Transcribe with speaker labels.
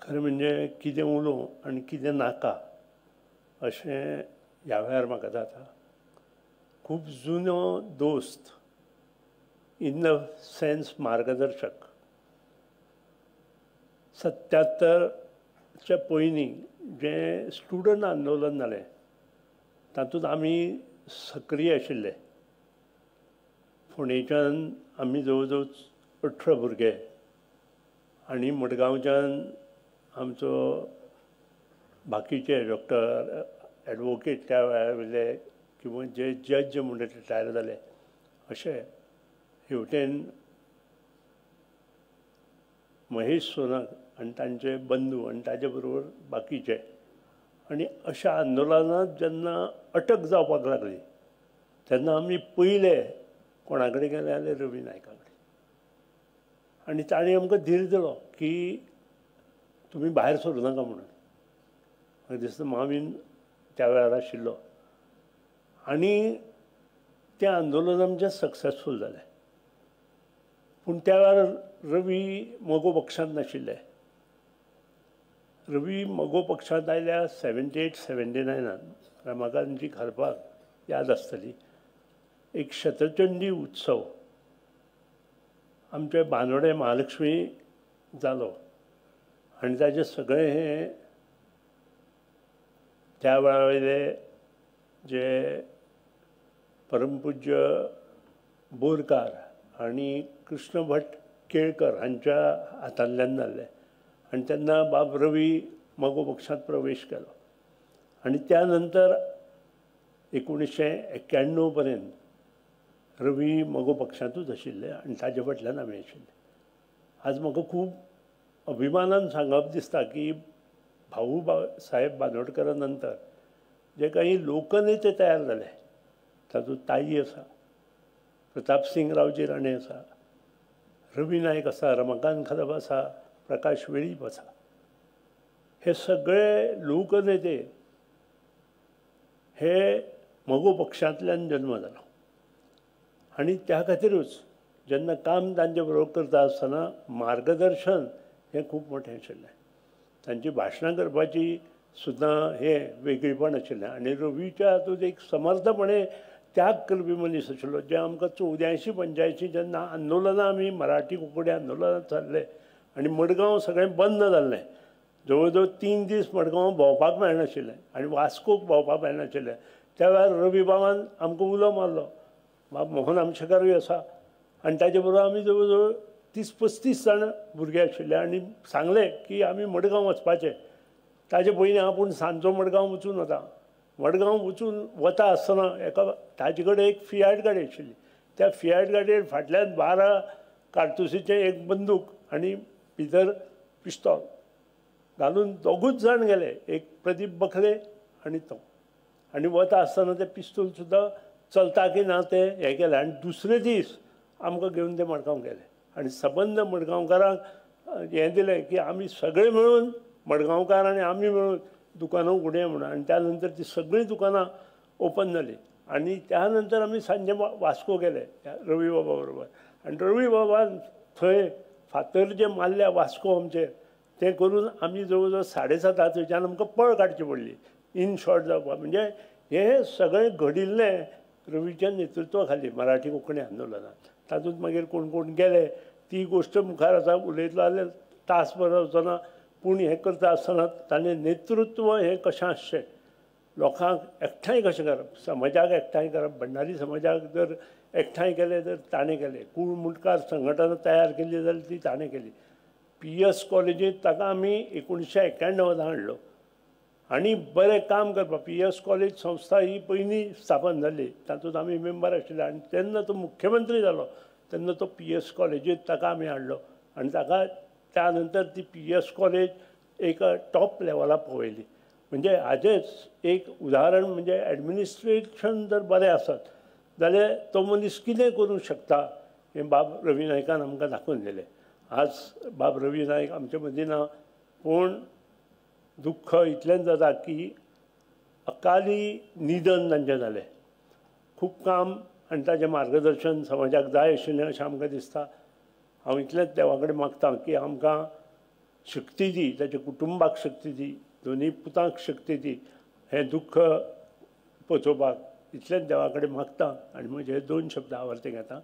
Speaker 1: खरें म्हणजे कितें उलोवं आनी कितें नाका अशें ह्या वेळार म्हाका जाता. खूब जुनो दोस्त, इन the sense मार्गदर्शक, 77च्या पयलीं जें स्टुडंट आंदोलन जालें तातूंत आमी सक्रीय आशिल्ले. फोंडेच्यान आमी जवळ जवळ 18 भुरगे आनी मडगांवच्यान आमचो बाकीचे डॉक्टर एडवोकेट त्या वेळार वयले किंवा जे जज म्हूण रिटायर जाले अशे हेवटेन महेश सोनक आनी तांचे बंधू आनी ताजे बरोबर बाकीचे. आनी अशा आंदोलनांत जेन्ना अटक जावपाक लागली तेन्ना आमी पयले कोणा कडेन गेले जाल्यार रवी नायका कडेन. आनी ताणें आमकां धीर दिलो की तुमी भायर सरूं नाका म्हणून. म्हाका दिसता मामीन त्या वेळार आशिल्लो आनी तें आंदोलन आमचें सक्सेसफूल जालें. पूण त्या वेळार रवी मगो पक्षांत नाशिल्ले. रवी मगो पक्षांत आयल्या 78 79 रमाकांतजी खारपाक याद आसतली. एक शतचंडी उत्सव आमचे बांदोडे महालक्ष्मी जालो आनी ताजें सगळें हें त्या वेळा वयले जे परमपूज्य बोरकार आनी कृष्ण भट केळकर हांच्या हातांतल्यान जाल्लें. आनी तेन्ना बाब रवी मगो पक्षांत प्रवेश केलो आनी त्या नंतर 1991 पर्यंत रवी मगो पक्षांतूच आशिल्ले आनी ताजे फाटल्यान आमी आशिल्ले. आज म्हाका खूब अभिमानान सांगप दिसता की भाऊ साहेब बांदोडकरा नंतर जे काही लोकनेते तयार जाले तातूंत ताई आसा, प्रतापसिंग रावजी राणे आसा, रवी नायक आसा, रमाकांत खलप आसा, प्रकाश वेळीप आसा. हे सगळे लोकनेते हे मगो पक्षांतल्यान जन्म जालो आनी त्या खातीरूच जेन्ना काम तांचे बरोबर करता आसतना मार्गदर्शन हें खूब मोठें आशिल्लें. तांची भाशणां करपाची सुद्दां हें वेगळेपण आशिल्लें आनी रवीच्या हातूंत एक समर्थपणे त्याग करपी मनीस आशिल्लो. जे आमकां 84 85 जेन्ना आंदोलनां आमी मराठी कोंकणी आंदोलनां चल्लें आनी मडगांव सगळें बंद जाल्लें, जवळ जवळ 3 दीस मडगांव भोंवपाक मेळनाशिल्लें आनी वास्कोक भोंवपाक मेळनाशिल्लें. त्या वेळार रवी बाबान आमकां उलो मारलो, बाब मोहन आमशेकारूय आसा आनी ताजे बरोबर आमी जवळ जवळ 30-35 जाण भुरगे आशिल्ले आनी सांगलें की आमी मडगांव वचपाचें. ताजे पयलीं आपूण सांजचो मडगांव वचून वता. मडगांव वचून वता आसतना एका ताजे कडेन एक फियाट गाडी आशिल्ली. त्या फियाट गाडयेर फाटल्यान 12 कार्तुसीचें एक बंदूक आनी भितर पिस्तोल घालून दोगूच जाण गेले, एक प्रदीप बखले आनी तो. आनी वता आसतना तें पिस्तूल सुद्दां चलता की ना तें हें केलें आनी दुसरे दीस आमकां घेवन ते मडगांव गेले आनी सबंद मडगांवकारांक हें दिलें की आमी सगळे मेळून मडगांवकार आनी आमी मेळून दुकानां उगडया म्हणून. आनी त्या नंतर ती सगळीं दुकानां ओपन जालीं आनी त्या नंतर आमी सांजे वास्को गेले रवी बाबा बरोबर. आनी रवी बाबान थंय फातर जे मारल्या वास्को आमचेर तें करून आमी जवळ जवळ 7:30 थंयच्यान आमकां पळ काडची पडली इन शॉर्ट जावपाक. म्हणजे हें सगळें घडिल्लें रवीच्या नेतृत्वा खाली मराठी कोंकणी आंदोलनांत. तातूंत मागीर कोण कोण गेले ती गोश्ट मुखार आसा, उलयतलो जाल्यार तासभर वचना. पूण हें करता आसतना ताणें नेतृत्व हें कशें आसचें, लोकांक एकठांय कशें करप, समाजाक एकठांय करप, भंडारी समाजाक जर एकठांय केलें तर ताणें केलें, कूळ मुंडकार संघटना तयार केली जाल्यार ती ताणें केली. पी एस कॉलेजींत ताका आमी 1991 हाडलो आनी बरें काम करपाक. पी एस कॉलेज संस्था ही पयलीं स्थापन जाली तातूंत आमी मेंबर आशिल्ले आनी तेन्ना तो मुख्यमंत्री जालो तेन्ना तो पी एस कॉलेजींत ताका आमी हाडलो आनी ताका त्या नंतर ती पी एस कॉलेज एक टॉप लेवलाक पावयली. म्हणजे हाजेंच एक उदाहरण म्हणजे एडमिनिस्ट्रेशन जर बरें आसत जाल्यार तो मनीस कितें करूंक शकता हें बाब रवी नायकान आमकां दाखोवन दिलें. आज बाब रवी नायक आमचे मदीं ना, पूण दुख्ख इतलेंच जाता की अकाली निधन तांचें जालें. खूब काम आनी ताजें मार्गदर्शन समाजाक जाय आशिल्लें अशें आमकां दिसता. हांव इतलेंच देवा कडेन मागता की आमकां शक्ती दी, ताच्या कुटुंबाक शक्ती दी, दोनूय पुतांक शक्ती दी हें दुख्ख पचोवपाक. इतलेंच देवा कडेन मागता आनी म्हजे हे दोन शब्द आवर्ते घेता.